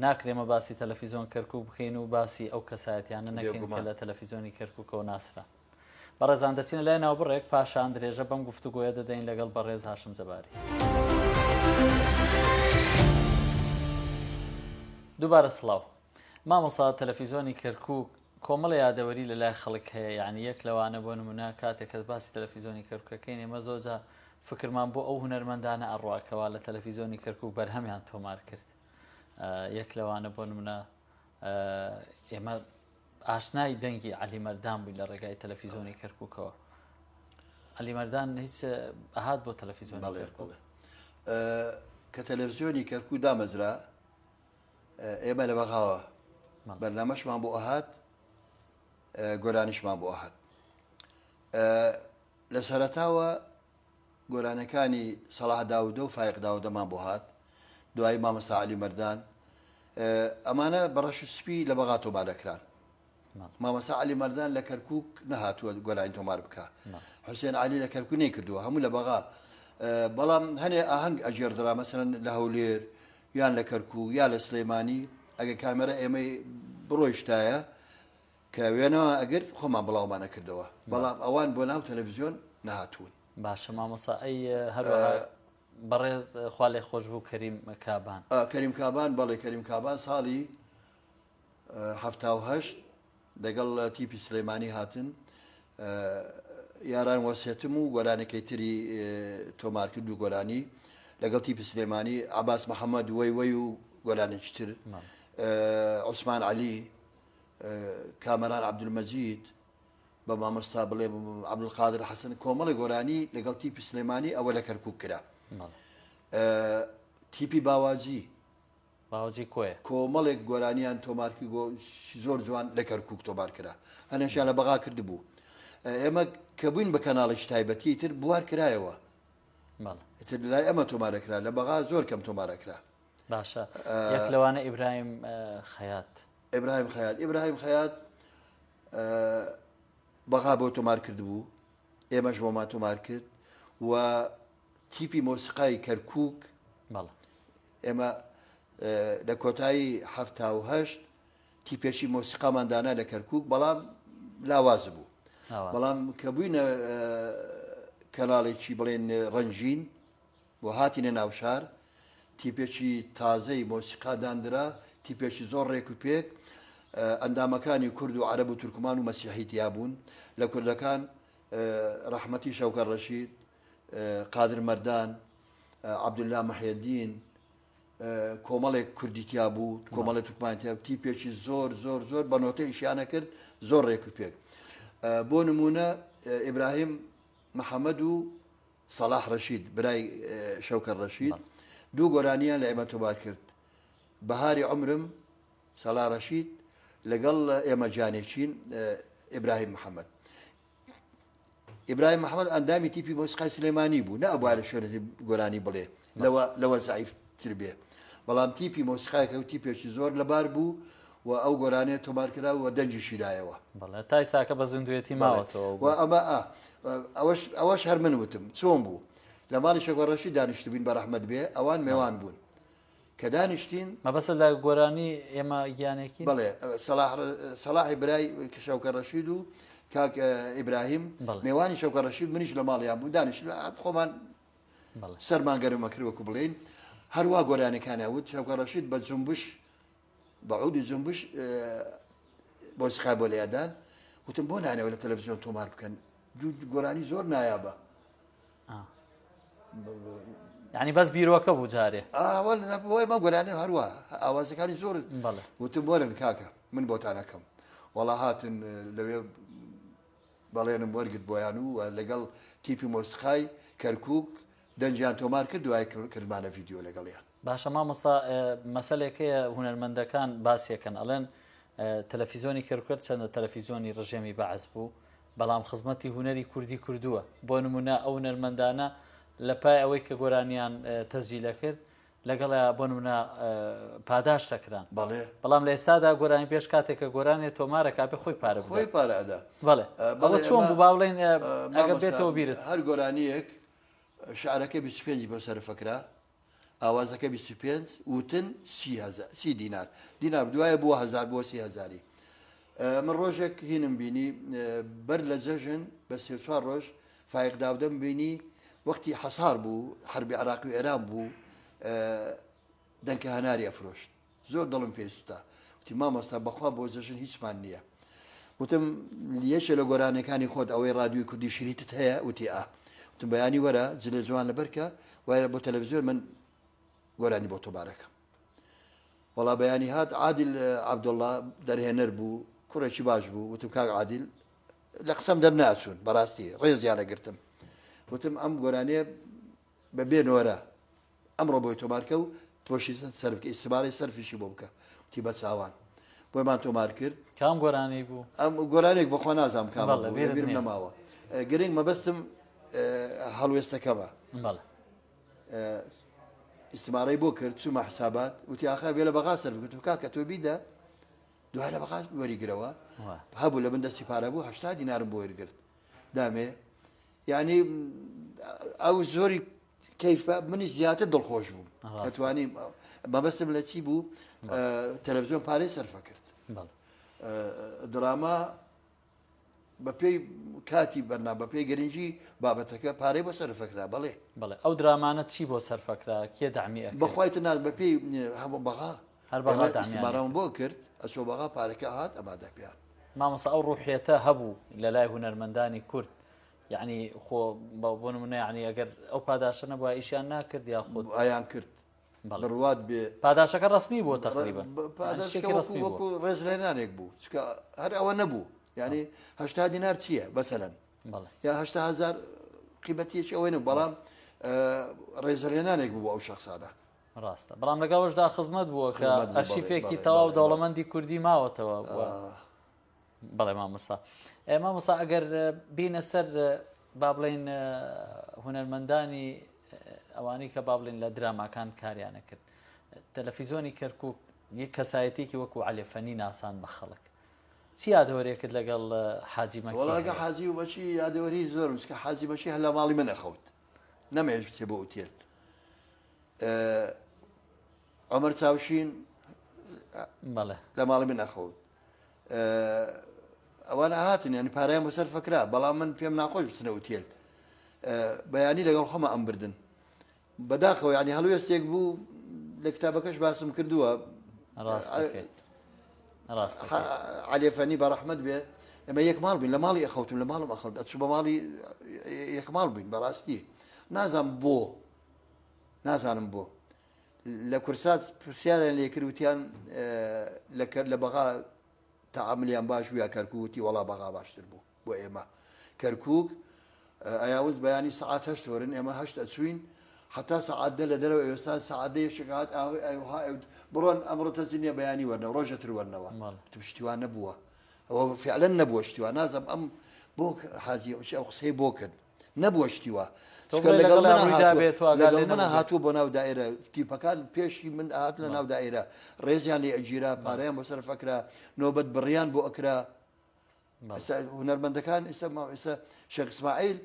ناکرێمە باسی تەلەفیزۆن کەرکک بکەین و باسی ئەو کەسایەتیانە نەکەین کە لە تەلەفیزۆنی کەرککەوە ناسرا بەڕێزان دەچینە لای ناوبڕێک پاشان درێژە بەم گفتوگۆیە دەدەین لەگەڵ بەڕێز هاشم جەباری. دووبارە سڵاو مامۆسا تەلەفیزۆنی کەرکک کۆمەڵێ یادەوەری لە لای خەڵک هەیە یانی یەک لەوانە بۆ نمونە کاتێک کە باسی تەلەفیزۆنی کەرکوکەکەین ئێمە زۆر جار فکرمان بۆ ئەو هونەرمەندانە ئەڕوا کەوا لە تەلەفیزۆنی کەرکوک بەرهەمیان تۆمار کرد یەک لەوانە بۆ نمونە ئێمە ئاشنای دەنگی عەلی مەردان بووین لە ڕێگای تەلەفیزۆنی کەرکوکەوە. عەلی مەردان هیچ ئەهات بۆ تەلەفیزیۆنی بەڵێ کەرکوک؟ بەڵێ کە تەلەفزیۆنی کەرکوک دامەزرا ئێمە لە بەغاوە بەرنامەشمان بۆ ئەهات گۆرانیشمان بۆ ئەهات لە سەرەتاوە گۆرانەکانی سەڵاح داودە و فایق داودەمان بۆ هات دوایی مامۆستا عەلی مەردان ئەمانە بە ڕەش و سپی لە بەغا تۆمار دەکران مامۆستا عەلی مەردان لە کەرکوک نەهاتووە گۆرانی تۆمار بکە حوسێن عەلی لە کەرکوک نەیکردووە هەموو لە بەغا بەڵام هەنێ ئاهەنگ ئەگێڕدرا مەسەلەن لە هەولێر یان لە کەرکوک یا لە سلەیمانی ئەگەر کامێرە ئێمەی بڕۆیشتایە کە وێنەمان ئەگرت خۆمان بڵاومان ئەکردەوە بەڵام ئەوان بۆ ناو تەلەڤزیۆن نەهاتوون. باشە مامۆستا ئەی هەروەها بەڕێز خوا لێ خۆش بوو کەریم کابان. کەریم کابان بەڵێ کەریم کابان ساڵی 78 لەگەڵ تیپی سلەیمانی هاتن یاران وەسێتم و گۆرانەکەی تری تۆمار کرد و گۆرانی لەگەڵ تیپی سلێمانی عباس محەممەد وەی وەی و گۆرانێکی تر عوسمان علی کامەران عەبدولمەجید بە مامۆستا بڵێ عەبدولقادر حەسەن کۆمەڵی گۆرانی لەگەڵ تیپی سلێمانی ئەوە لە کەرکک کرا تیپی باواجی باوجی کۆیە کۆمەڵێک گۆرانیان تۆمارکی زۆر جوان لە کەرکک تۆمار کرا هەنێشیان لە بەغا کردبوو ئێمە کە بووین بە کەناڵێکی تایبەتی تر بوار کرایەوە تر لای ئەمە تۆمارەکرا لە بەغا زۆر کەم تۆمارەکرا باشە یەک لەوانە ئیبراهیم خەیات. ئیبراهیم خەیات ئیبراهیم خەیات بەغا بۆ تۆمار کردبوو ئێمەش بۆمان تۆمار کرد و تیپی مۆسیقای کەرکک ئێمە لە کۆتایی هەشت تیپێکی مۆسیقامان دانا لە کەرکک بەڵام لاواز بوو بەڵام کە بووینە کەناڵێکی بڵێن ڕەنگین و هاتینە ناو شار، تیپێکی تازەی مۆسیقا داندرا، تیپێکی زۆر ڕێک و پێک، ئەندامەکانی کورد و عەرەب و تورکمان و مەسیحی تیا بوون، لە کوردەکان ڕەحمەتی شەوکەر ڕەشید، قادر مەردان، عەبدولا محێدین، کۆمەڵێک کوردی تیا بوو، کۆمەڵێک تورکمانی تیا بوو، تیپێکی زۆر زۆر زۆر بە نۆتە ئیشیانە کرد، زۆر ڕێک و پێک. بۆ نموونە ئیبراهیم محەمەد و سەڵاح ڕەشید برای شەوکەر ڕەشید دوو گۆرانیان لە ئێمە تۆمار کرد بەهاری عمرم سەڵا ڕەشید لەگەڵ ئێمە جانێکین ئیبراهیم محەممەد ئیبراهیم محەممەد ئەندامی تیپی مۆسیقای سلێمانی بوو نە ئەبووە لە شوێنێکی گۆرانی بڵێ لەوە لەوە زەعیف تر بێ بەڵام تیپی مۆسیقایەکە و تیپێکی زۆر لەبار بوو و ئەو گۆرانیە تۆمار کرا و دەنگیشی دایەوە. بەڵێ تا ئیستاکە بە زیندوویەتی ماوەتەوە و ئەمە ئا ئەوەش ئەوەش هەر من وتم چۆن بوو لە ماڵی شەکۆ ڕەشید دانیشتبووین بە ڕەحمەت بێ ئەوان مێوان بوون کە دانیشتین مەبەستت لە گۆرانی ئێمە گیانێکین؟ بەڵێ سەڵاح سەڵاحی برای شەوکە ڕەشید و کاک ئیبراهیم مێوانی شەوکە ڕەشید منیش لە ماڵیان بوو دانیشت خۆمان سەرمان گەرم ئەکرد وەکو بڵێین هەروا گۆرانیەکانیان وت شەوکە ڕەشید بە جونبش بە عودی جونبش مۆسیقای بۆ لێدان وتم بۆ نانەوە لە تەلەڤزیۆن تۆمار بکەن دوو گۆرانی زۆر نایابە ینی بەس بیرۆکە بوو جارێ مە گۆرانی هەروە ئاوازەکانی زۆر وتم وەرن کاکە من بۆتانەکەم وەڵا هاتن لەوێ بەڵێنم وەرگرت بۆیان و لەگەڵ تیپی مۆسیقای کەرکوک دەنگیان تۆمار کرد دوای کردمانە ڤیدیۆ لەگەڵیان. باشە مامۆستا مەسەلێک هەیە هونەرمەندەکان باسیەکەن ئەڵێن تەلەفیزۆنی کەرکوک چەندە تەلەفیزۆنی ڕژێمی بەعس بوو بەڵام خزمەتی هونەری کوردی کردووە بۆ نمونە ئەو هونەرمەندانە لە پای ئەوەی کە گۆرانیان تەزیلە کرد لەگەڵیا بۆ نمونە پاداشت دەکران بەڵێ بەڵام لە ئێستادا گۆرانی پێش کاتێک کە گۆرانێ تۆمارەکە بێ خۆی پارە بدات خۆی پارە ئەدا بەڵێ بەڵێ چۆن بوو با بڵێین ئەگەر بێتەوە بیرت هەر گۆرانیەک شعرەکە 25 بۆ سەرفەکرا ئاوازەکە 25 وتن سی دینار دینار دوایە بووە هزار بۆ سی هزاری من ڕۆژێک هینم بینی بەر لە جەژن بە سێ چوار ڕۆژ فایق داودەم بینی وەختی حەسار بوو حەربی عراق و ئێران بوو دەنکە هەناری ئەفرۆشت زۆر دڵم پێی سوتا وتی مامۆستا بەخوا بۆ جەژن هیچمان نییە وتم یەکێ لە گۆرانەکانی خۆت ئەوەی رادیوی کوردی شریتت هەیە وتی ئا وتم بەیانی وەرە جلێ جوان لەبەرکە وایە بۆ تەلەڤزیۆن من گۆرانی بۆ تۆمارەکەم وەڵا بەیانی هات عادل عەبدوڵڵا دەرهێنەر بوو کوڕێکی باش بوو وتم کاک عادل لە قسەم دەرناچوون بەڕاستی ڕێزیان ئەگرتم. وتم ئەم گۆرانیە بە بێ نۆرە ئەمڕۆ بۆی تۆمارکە و تۆشی سەرف بکە ئیستمارەی سەرفیشی بۆ بکە وتی بە چاوان بۆیمان تۆمار کرد. کام گۆرانی بوو؟ ئەم گۆرانێک بەخوا نازانم کامە بوو لە بیرم نەماوە گرنگ مەبەستم هەڵوێستەکەمە. بەڵێ. ئیستمارەی بۆ کرد چوومە حسابات وتی ئاخا بێ لە بەغا سەرف گوتم کاکە تۆ بیدە دوای لە بەغا وەریگرەوە هەبوو لە من دەستی پارە بوو هەشتا دینارم بۆ وەرگرت دامێ یعنی ئەو زۆری کەیف منیش زیاتر دڵخۆش بووم کە توانیم مەبەستم لە چی بوو تەلەڤزیۆن پارەی سەرفە کرد دراما بەپێی کاتی بەرنا بەپێی گرنگی بابەتەکە پارەی بۆ سەرفەکرا بەڵێ بەڵێ ئەو درامانە چی بۆ سەرفەکرا کێ دامی بەخوای تر ناز بەپێی هەموو بەغا هەر بەغا ئیستمارەم بۆ کرد ئەچۆ بەغا پارەکە هات ئەمادە پێیان مامۆستا ئەو ڕوحیەتە هەبوو لە لای هونەرمەندانی کورد یعنی خۆ بۆ نمونە یعنی ئەگەر ئەو پاداشە نەبووە ئیشیان ناکرد یاخود ئایان کرد بڕوات بێ پاداشەکە ڕسمی بووە تقریبا پاداشەکە وەکو ڕێزلێنانێک بوو چکە هەر ئەوە نەبوو یعنی هەشتا دینار چییە بەسەلەن یا هەشتا هزار قیمەتیەکی ئەوەی نەبوو بەڵام ڕێزلێنانێک بوو ئەو شخصانە ڕاستە بەڵام لەگەڵەوەشدا خزمەت بووە کە ئەرشیفێکی تەواو دەوڵەمەندی کوردی ماوەتەوە بەڵێ مامۆستا مامۆستا ئەگەر بینە سەر با بڵین هونەرمەندانی ئەوانەی کە با بڵین لە دراماکان کاریانە کرد تەلەفیزۆنی کەرکک یەک کەسایەتێکی وەکو عەلێ فەنی ناسان بە خەڵک چی یادەوەرێکت لەگەڵ حاجی مەکی وەڵاگە حاجی و بەچی یادەوەری زۆرم چکە حاجی مەکی هەر لە ماڵی من ئەخەوت نەمەیەش بچێ بۆ ئوتێل عمر چاوشین لە ماڵی من ئەخەوت ئەوانە هاتن ینی پارەیان بۆ سەر فکرا بەڵام من پێم ناخۆش بچنە ئوتێل بەیانی لەگەڵ خۆمە ئەم بردن بەداخەوە ینی هەڵوێستێک بوو لە کتابەکەش باسم کردووە عەلی فەنی بە ڕەحمەت بێ ئێمە یەک ماڵ بووین لە ماڵی ئەخەوتم لە ماڵم ئەخەوت ئەچوو بە ماڵی یەک ماڵ بووین بەڕاستی نازانم بۆ نازانم بۆ لە کورسات پرسیاریان لێکرد وتیان لە کەر لە بەغا تەعاملیان باش بوو یا کەرکوک وتی وەڵا بەغا باشتر بوو بۆ ئێمە کەرکوک ئەیاوت بەیانی سەعات هەشت وەرن ئێمە هەشت ئەچوین حتا سەعات دە لە دەرەوە ئێوستان سەعات دە یەکێک هات ئاوی ئەوها بڕۆن ئەمڕۆ تەزی نییە بەیانی وەرنەوە ڕۆژەتر وەرنەوە وتم شتیوان نەبووە ئەوە فعلا نەبووە شتیوان نازم ئەم بۆ حازی ئەو قسەی بۆ کرد نەبووە شتی وا چونکە لەگەڵ منا هاتووە لەگەڵ منا هاتووە بۆ ناو دائرە تیپەکان پێشی من هات لە ناو دائرە ڕێزیان لێ ئەگیرا پارەیان بۆ سەرف ئەکرا نۆبەت بڕیان بۆ ئەکرا هونەرمەندەکان ئێستا ئێستا شێخ ئیسماعیل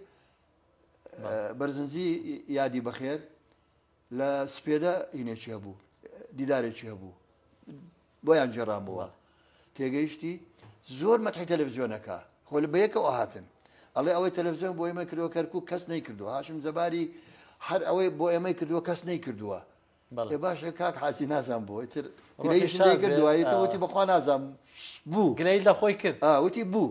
بەرزنجی یادی بەخێر لە سپێدە هینێکی هەبوو دیدارێکی هەبوو بۆیان گێڕامەوە تێگەیشتی زۆر مەتحی تەلەڤزیۆنەکە خۆ لە بەیەکەوە هاتن ئەڵێ ئەوەی تەلەڤزیۆن بۆ ئێمە کردووە کەرکک کەس نەیکردووە هاشم جەباری هەر ئەوەی بۆ ئێمەی کردووە کەس نەیکردووە بەڵێ باشە کاک حاجی نازانم بۆ ئیتر گلەییشم لێ کرد دوایی تر وتی بەخوا نازانم بوو گلەیی لە خۆی کرد وتی بوو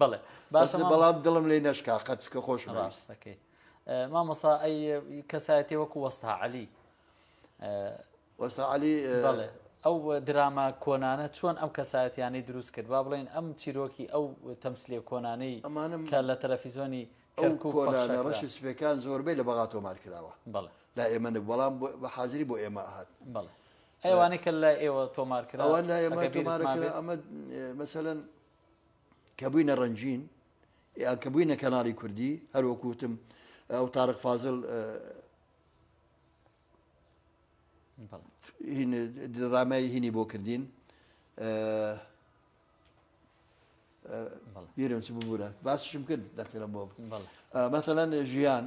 بەڵێ باشە بەڵام دڵم لێ نەشکا قەت چکە خۆشم ڕاستەکەی مامۆسا ئەی کەسایەتی وەکو وەستا عەلی وەستا عەلی بەڵێ ئەو دراما کۆنانە چۆن ئەم کەسایەتیانەی دروست کرد با بڵێن ئەم چیرۆکی ئەو تەمسلێ کۆنانەی کە لە تەلەفیزۆنی ئەو کۆنانە ڕەشی سپێکان زۆربەی لە بەغا تۆمار کراوە لا ئێمە نەبوو بەڵام بە حازری بۆ ئێمە ئەهات بەڵێ ئەوانەی کە لای ئێوە تۆمار کرا ئەوان لای ئێمە تۆمار کرا ئەمە مەسەلەن کە بووینە ڕەنگین یان کە بووینە کەناڵی کوردی هەر وەکو وتم ئەو تارق فازل درامای هینی بۆ کردین بیرم چ ببوورە باسیشم کرد دەکترم بۆ مەسەلەن ژیان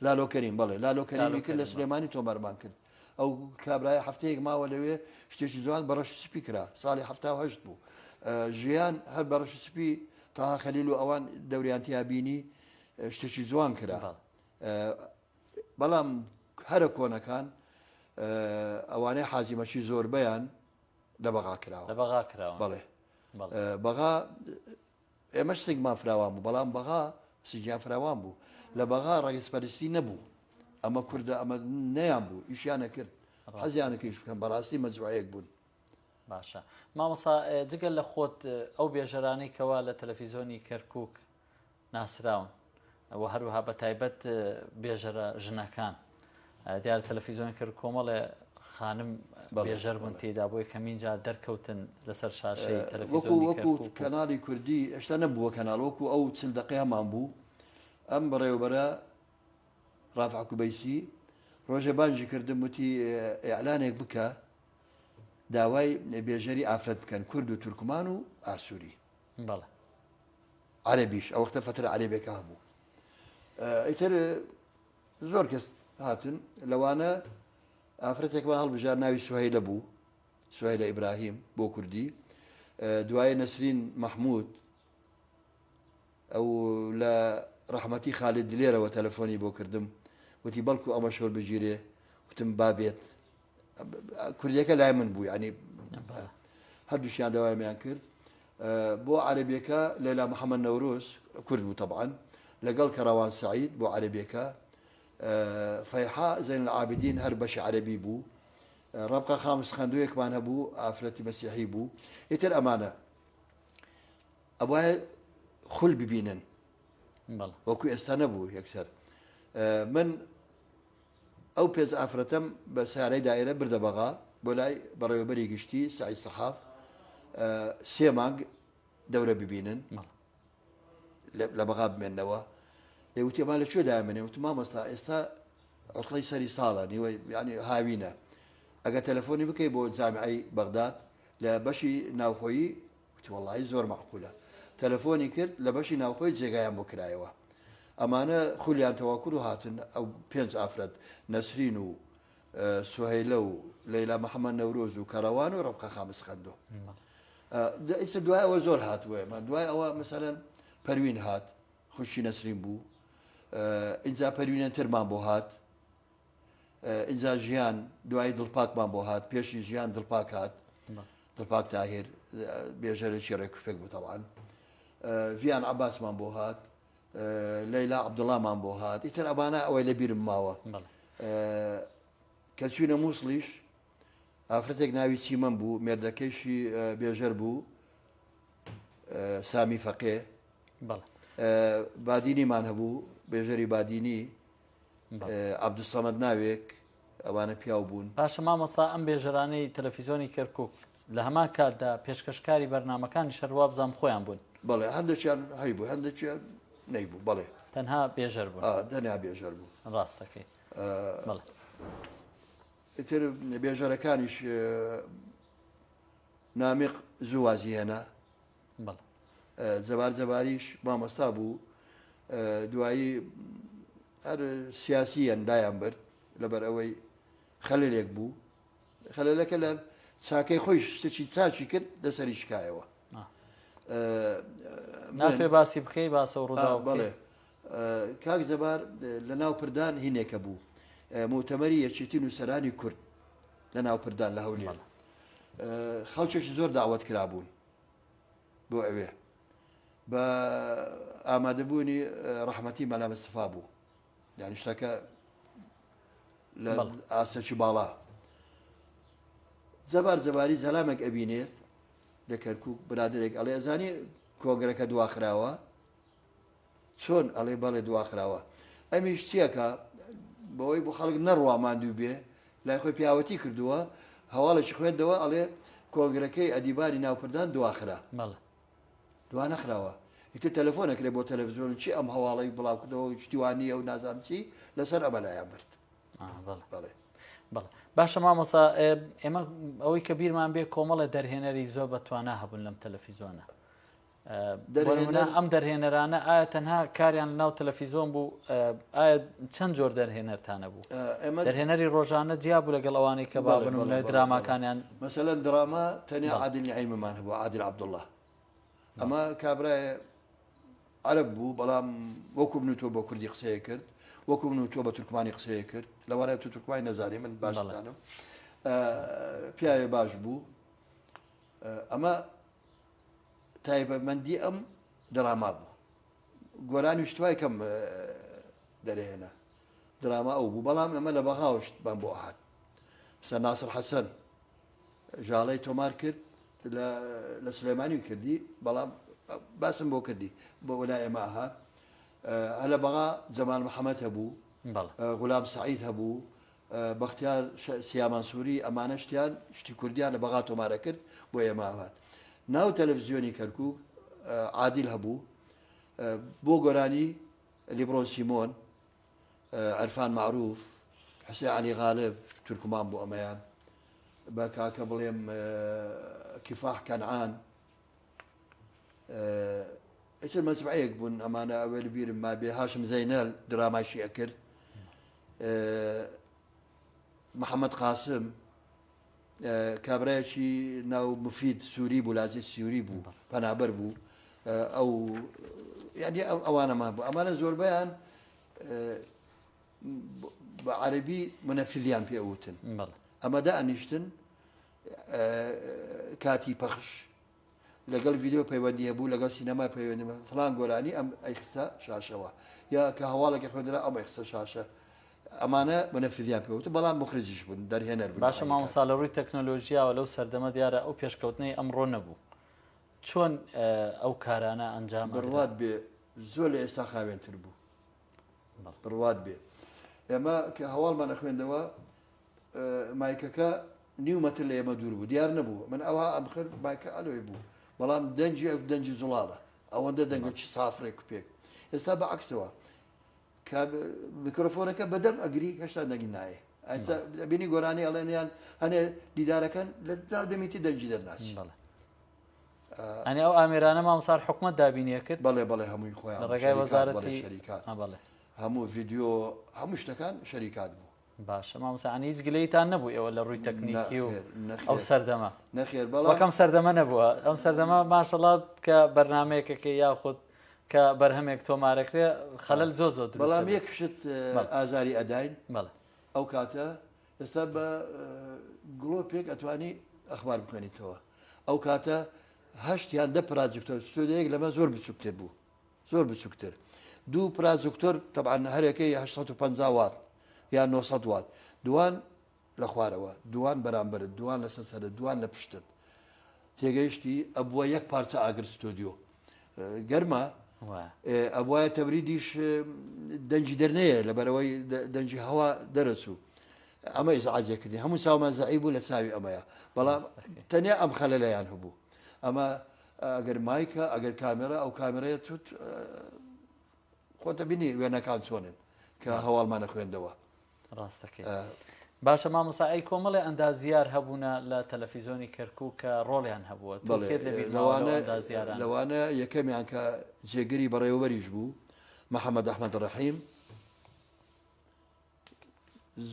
لالۆ کەریم بەڵێ لالۆ کەریمی کرد لە سلێمانی تۆمارمان کرد ئەو کابرای هەفتەیەک ماوە لەوێ شتێکی جوان بە ڕەش سپی کرا ساڵی 1970 بوو ژیان هەر بە ڕەش سپی تاها خەلیل و ئەوان دەوریان تیا بینی شتێکی جوان کرا بەڵام هەرە کۆنەکان ئەوانەی حازیمەکی زۆربەیان لە بەغا کراوە لە بەغا کراوە بەڵێ بەغا ئێمەش سنگمان فراوان بوو بەڵام بەغا سنگیان فراوان بوو لە بەغا ڕەگەزپەرستی نەبوو ئەمە کوردە ئەمە نەیان بوو ئیشیانە کرد حەزیانە کەیش بکەن بەڕاستی مەجموعەیەک بوون. باشە مامۆسا جگە لە خۆت ئەو بێژەرانەی کەوا لە تەلەفیزۆنی کەرکک ناسراون. و هەروەها بە تایبەت بێژەرە ژنەکان دیارە تەلەفیزیۆن کرد کۆمەڵێ خانم بێژەر بوون تێدا بۆ یەکەمین جار دەرکەوتن لەسەر شاشەی تەلەفیزیۆنی وەکو کەناڵی کوردی ئێشتا نەبووە کەناڵ وەکو ئەو چل دەقەی هەمان بوو ئەم بەڕێوەبەرە ڕافع کوبەیسی ڕۆژێ بانگی کردم وتی ئیعلانێک بکە داوای بێژەری ئافرەت بکەن کورد و تورکمان و ئاسووری بەڵێ عەرەبیش ئەو وەختە فەترە عەرەبێکە هەبوو ئیتر زۆر کەس هاتن لەوانە ئافرەتێکمان هەڵبژار ناوی سوهیلە بوو سوهیلە ئیبراهیم بۆ کوردی دوای نەسرین مححمود ئەو لە ڕەحمەتی خالید دلێرەوە تەلەفۆنی بۆ کردم وتی بەڵکو ئەمەش وەربگیرێ وتم با بێت کوردیەکە لای من بوو ینی هەردووشیان داوایان کرد بۆ عەربیەکە لەلا محەممەد نەورۆز کورد بوو تەبان لەگەڵ کەڕەوان سعید بۆ عەربیەکە فەیحا زەین العابدین هەر بەشی عەربی بوو ڕەبقە خامس خەندوویەکمان هەبوو ئافرەتی مەسیحی بوو ئیتر ئەمانە ئەبوایە خول ببینن وەکو ئێستا نەبوو یەکسەر من ئەو پێنج ئافرەتەم بە سارای دایرە بردە بەغا بۆ لای بەڕێوەبەری گشتی سعی سەحاف سێ مانگ دەورە ببینن لە بەغا بمێنەوە دەوتی ئەمان لە کوێ دامنێ وتم مامۆستا ئێستا عوتڵەی سەری ساڵە نیوەی ینی هاوینە ئەگە تەلەفۆنی بکەی بۆ جامعی بەغداد لە بەشی ناوخۆیی وتی وەڵایی زۆر مەعقولە. تەلەفۆنی کرد لە بەشی ناوخۆی جێگایان بۆ کرایەوە. ئەمانە خولیان تەواو کرد و هاتن ئەو پێنج ئافرەت نەسرین و سوهەیلە و لەیلا محەمەد نەورۆز و کەرەوان و ڕەبقە خامس خەندۆ. ئیتر دوای ئەوە زۆر هات بۆ ئێمە. دوای ئەوە مەسەلەن پەروین هات خوشکی نەسرین بوو. ئینجا پەروینەترمان بۆ هات. ئینجا ژیان دوایی دڵپاکمان بۆ هات پێشی ژیان دڵپاک هات دڵپاک تاهیر بێژەرێکی ڕێکوپێک بوو تەوان ڤیان عباسمان بۆ هات لەیلا عبدوڵامان بۆ هات ئیتر ئەمانە ئەوەی لە بیرم ماوە کە چوینە مووسڵیش ئافرەتێک ناوی چیمەن بوو مێردەکەیشی بێژەر بوو سامی فەقێ بادینیمان هەبوو بێژەری بادینی عەبدولسەمەد ناوێک ئەوانە پیاو بوون. باشە مامۆستا ئەم بێژەرانەی تەلەفیزۆنی کەرکوک لە هەمان کاتدا پێشکەشکاری بەرنامەکانیش هەر وابزانم خۆیان بوون. بەڵێ هەندێکیان هەیبوو هەندێکیان نەیبوو بەڵێ. تەنها بێژەر بوون. تەنیا بێژەر بوو. ڕاست دەکەی بەڵێ. ئیتر بێژەرەکانیش نامیق زوو وازی هێنا. بەڵێ. جەبار جەباریش مامۆستا بوو دوایی هەر سیاسییەن دایان برد لەبەر ئەوەی خەلەلێک بوو خەلەلەکە لە چاکەی خۆی شتێکی چاکی کرد لەسەری شکایەوە ناکرێ باسی بکەی باسە و ڕوودا بەڵێ کاک جەبار لە ناو پردان هینێکە بوو موتەمەری یەکێتی نووسەرانی کورد لە ناو پردان لە هەولێر خەڵکێکی زۆر داوەت کرابوون بۆ ئەوێ بە ئامادەبوونی ڕەحمەتی مەلا مستەفا بوو یعنی شتەکە لە ئاستێکی باڵا جەبار جەباری زەلامێک ئەبینێت لە کەرکک برادێک ئەڵێ ئەزانی کۆگرەکە دواخراوە چۆن ئەڵێ بەڵێ دواخراوە ئەمیش چیەکە بەوەی بۆ خەڵک نەڕوا ماندوو بێ لای خۆی پیاوەتی کردووە هەواڵێکی خوێندەوە ئەڵێ کۆنگرەکەی ئەدیبانی ناوپردان دواخرا دوا نەخراوە ئیتر تەلەفۆن ئەکرێ بۆ تەلەڤزیۆن چی ئەم هەواڵەی بڵاو کردەوە شتی وا نییە و نازانم چی لەسەر ئەمە لایان برد بەڵێ بەڵێ باشە مامۆسا ئێمە ئەوەی کە بیرمان بێ کۆمەڵە دەرهێنەری زۆر بەتوانا هەبوون لەم تەلەفیزۆنە دەرهێنەر ئەم دەرهێنەرانە ئایا تەنها کاریان ناو تەلەفیزۆن بوو ئایا چەند جۆر دەرهێنەرتانە بوو دەرهێنەری ڕۆژانە جیا بوو لەگەڵ ئەوانەی کە بابن و دراماکانیان مەسەلەن دراما تەنیا عادل نعیمەمان هەبوو عادل عەبدوڵڵا ئەمە کابرای عەرەب بوو بەڵام وەکو من و تۆ بە کوردی قسەیە کرد وەکو من و تۆ بە تورکمانی قسەیە کرد لەوانەیە تو تورکمانی نەزانی من باش دانم پیاوێ باش بوو ئەمە تایبەتمەندی ئەم دراما بوو گۆرانی شتوای کەم دەرهێنا دراما ئەو بوو بەڵام ئەمە لە بەغاوە شتمان بۆ هات سە ناسر حەسەن ژاڵەی تۆمار کرد لە سلێمانی کردی بەڵام باسم بۆ کردی بۆ وەلا ئێمە هات. هەلە بەغا جەمال محەمەد هەبوو، غولام سەعید هەبوو، بەختیار سیامانسووری ئەمانە شتیان شتی کوردیان لە بەغا تۆمارە کرد بۆ ئێمە هات. ناو تەلەڤزیۆنی کەرکووک عادیل هەبوو بۆ گۆرانی لیبرۆن سیمۆن، عرفان مەعروف، حسێن عەلی غالب تورکمان بوو ئەمەیان بە کاکە بڵێم کیفاح کەنعان ئیتر مەجموعەیەک بوون ئەمانە ئەوێ لە بیرم مابێ هاشم زەینەل دراماشی ئەکرد محەممەد قاسم کابرایەکی ناو مفید سووری بوو لازی سووری بوو پەنابەر بوو ئەو یعنی ئەوانەمان بوو ئەمانە زۆربیان بە عەربی منەفزیان پێوتن ئەمە دانیشتن کاتی پەخش لەگەڵ ڤیدیۆ پەیوەندی هەبوو لەگەڵ سینەما پەیوەندی فلان گۆرانی ئەم ئەیخستە شاشەوە یا کە هەواڵێکی خوێندرا ئەم ئەیخستە شاشە ئەمانە منەفزیان پێوت بەڵام مخرجیش بوون دەرهێنەر بوون. باشە مامۆستا لە ڕووی تەکنۆلۆژیاوە لەو سەردەمە دیارە ئەو پێشکەوتنەی ئەمڕۆ نەبوو چۆن ئەو کارانە ئەنجام بڕوات بێ زۆر لە ئێستا خاوێنتر بوو بڕوات بێ ئێمە کە هەواڵمان ئەخوێندەوە مایکەکە نیو مەتر لە ئێمە دوور بوو دیار نەبوو من ئەوها ئەمخر مایکە ئەلۆی بوو بەڵام دەنگی ئەو دەنگی زوڵاڵە ئەوەندە دەنگەکی ساف ڕێک و پێک ئێستا بە عکسەوە کە میکرۆفۆنەکە بەدەم ئەگری هێشتا دەنگی نایە بینی گۆرانی ئەڵێنیان هەنێ دیدارەکەن لە ناو دەمیتی دەنگی دەرناچی ئەنی ئەو ئامێرانە مامۆستا حکومەت دابینیە کرد بەڵێ بەڵێ هەمووی خۆیان ڕێگای وەزارەتی شەریکات بەڵێ هەموو ڤیدیۆ هەموو شتەکان شەریکات بوو باشە مامۆستا یانی هیچ گلەیتان نەبوو ئێوە لە ڕووی تەکنیکی و ئەو سەردەمە نەخێر بەڵام وەک ئەم سەردەمە نەبووە ئەم سەردەمە ماشەڵا کە بەرنمەیەکەکە یاخود کە بەرهەمێک تۆمارەکرێ خەلەل زۆر زۆر دروست بەڵام یەک شت ئازاری ئەداین بەڵێ ئەو کاتە ئێستا بە گڵۆپێک ئەتوانی ئەخبار بخوێنیتەوە ئەو کاتە هەشت یان دە پراجکتۆر ستۆدیۆیەک لەمە زۆر بچووکتر بوو زۆر بچوکتر دوو پراجکتۆر تەبعەن هەرێکەی 850 وات یا 900 وات دوان لە خوارەوە دوان بەرامبەرت دوان لەسەر سەرت دوان لە پشتت تێگەیشتی ئەبووە یەک پارچە ئاگر ستۆدیۆ گەرمە ئەبواە تەبریدیش دەنگی دەرنەیە لەبەرەوەی دەنگی هەوا دەرەچوو ئەمە ئیزعاجێکردی هەموو چاومان زەعی بوو لە چاوی ئەمەیە بەڵام تەنیا ئەم خەلەلەیان هەبوو ئەمە ئەگەر مایکە ئەگەر کامێرا ئەو کامێرەیە توت خۆتە بینی وێنەکان چۆنن کە هەواڵمانە خوێندەوە ڕاستەکەی باشە مامۆسا ئەی کۆمەڵێ ئەندازیار هەبوونە لە تەلەفیزۆنی کەرکوو کە ڕۆڵیان هەبووە لەوانە یەکەمیان کە جێگری بەڕێوەبەریش بوو محەممەد ئەحمەد ڕەحیم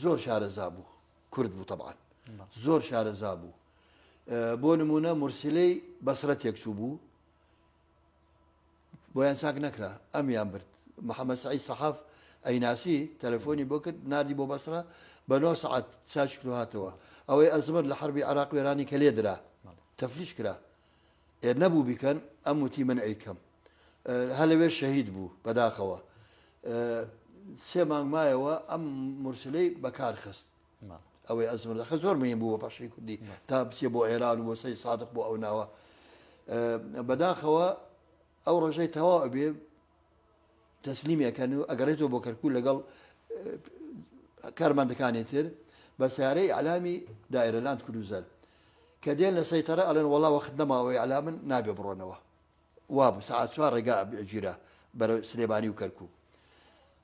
زۆر شارەزا بوو کورد بوو تەبعەن زۆر شارەزا بوو بۆ نمونە مورسیلەی بەسرە تێکچوو بوو بۆیان چاک نەکرا ئەمیان برد محەممەد سعید سەحاف ئەیناسی تەلەفۆنی بۆ کرد ناردی بۆ بەسرە بە 9 سعات چاک هاتەوە ئەوەی ئەزمەر لە حربی عراق وێرانی کە لێدرا تەفلیش کرا ئێ نەبوو بیکەن ئەم وتی من ئەیکەم هەر لەوێ شەهید بوو بەداخەوە سێ مانگ مایەوە ئەم مورسلەی بەکار خست ئەوەی ئەزمر دەخە زۆر مهم بوو بە پەخشی کوردی تا بچێ بۆ ئێران و بۆ سەی سادق بۆ ئەو ناوە بەداخەوە ئەو ڕۆژەی تەواو ئەبێ تەسلیمی ئەکەن و ئەگەڕێتەوە بۆ کەرکوک لەگەڵ کارمەندەکانی تر بە سیارەی ئیعلامی دایرە لاند کروزەر کە دێن لە سەیتەرە ئەڵێن وەڵا وەخت نەماوە ئیعلامن نابێ بڕۆنەوە وابوو سەعات چوار ڕێگا ئەگیرا بەرەو سلێمانی و کەرکوک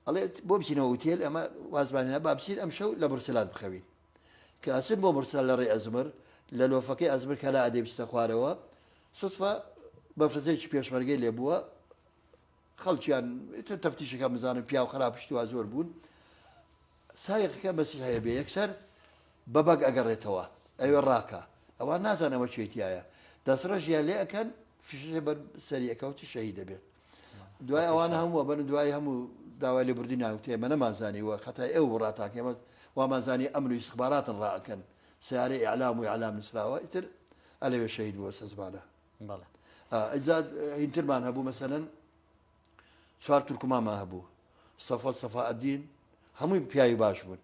ئەڵێ بۆ بچینەوە ئوتێل ئەمە وازمانە با بچین ئەم شەو لە مرسلات بخەوین کە ئەچن بۆ مرسلات لە ڕێ ئەزمر لە لۆفەکەی ئەزمر کەلا ئەدێ بچتە خوارەوە سوتفە بەفرزێکی پێشمەرگەی لێ بووە خەڵکیان ئیتر تەفتیشەکە بزانن پیاو خراپ شتی وا زۆر بوون سایقەکە مەسیحەیە بێ یەکسەر بە بەگ ئەگەڕێتەوە ئەوێ ڕاکە ئەوان نازان ئەوە چێ تایە دەستڕێژیان لێ ئەکەن فشێ بەر سەری ئەکەوتی شەهید دەبێت دوای ئەوان هەموو بەن دوای هەموو داوای لێبوردنی ناوتێ ئێمە نەمانزانی وە خەتای ئەو وڕاتاکەمە وامانزانی ئەمن و ئیستخباراتن ڕائەکەن سیارەی ئیعلام و ئیعلام نووسراوە ئیتر ئەلەوێ شەهید بووە سەزمانە بەڵێ. ئیجا هینترمان هەبوو مەسەلەن چوار تورکمانمان هەبوو سەفەت سەفائەدین هەمووی پیاوی باش بوون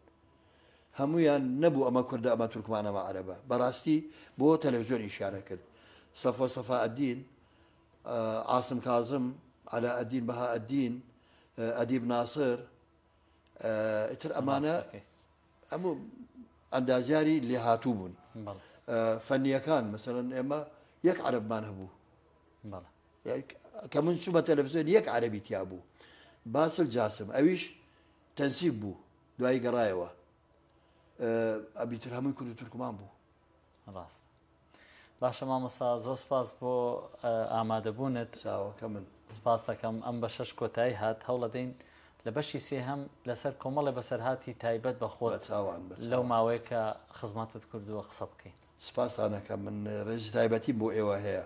هەمویان نەبوو ئەمە کوردە ئەمە تورکمان ئەمە عەرەبە بەڕاستی بۆ تەلەڤزیۆن ئیشیانە کرد سەفە سەفائەدین عاسم کازم عەلائەدین بەهائەدین. ئەدیب ناسر ئیتر ئەمانە هەموو ئەندازیاری لێهاتوو بوون فەنیەکان مەسەرەن ئێمە یەک عەرەبمان هەبوو کە من چوومە تەلەفزیۆن یەک عەرەبی تیا بوو باسل جاسم ئەویش تەنسیب بوو دوایی گەڕایەوە ئەبیتر هەمووی کورد و تورکمان بوو ڕاست باشە مامۆستا زۆر سپاس بۆ ئامادەبوونت چاوەکە من سپاس دەکەم ئەم بەشەش کۆتایی هات هەوڵەدەین لە بەشی سێهەم لەسەر کۆمەڵێ بەسەرهاتی تایبەت بە خۆت چاوان لەو ماوەیە کە خزمەتت کردووە قسە بکەین سپاستان ئەکەم من ڕێزی تایبەتیم بۆ ئێوە هەیە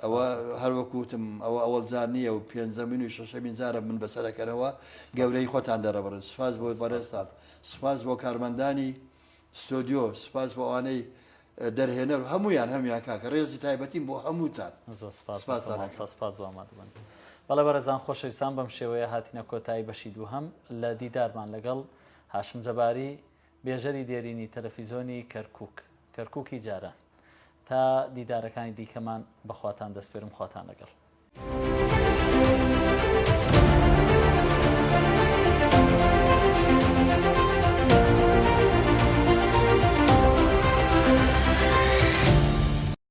ئەوە هەر وەکو وتم ئەوە ئەوەڵ جار نییە و پێنجەمین و شەشەمین جارە من بەسەرەکەنەوە گەورەی خۆتان دەرەبڕن سپاس بۆ بەڕێزتان سپاس بۆ کارمەندانی ستۆدیۆ سپاس بۆ ئەوانەی دەرهێنەر و هەمویان هەمویان کاکە ڕێزی تایبەتیم بۆ هەمووتان زۆر سپاس سپاستان ئەکەم. سپاس بۆ ئامادەبوون. بەڵێ بەڕێزان خۆشەویستان بەم شێوەیە هاتینە کۆتایی بەشی دووهەم لە دیدارمان لەگەڵ هاشم جەباری بێژەری دێرینی تەلەفیزۆنی کەرکوک، کەرکوکی جاران. تا دیدارەکانی دیکەمان بەخواتان دەسپێرم خواتان لەگەڵ.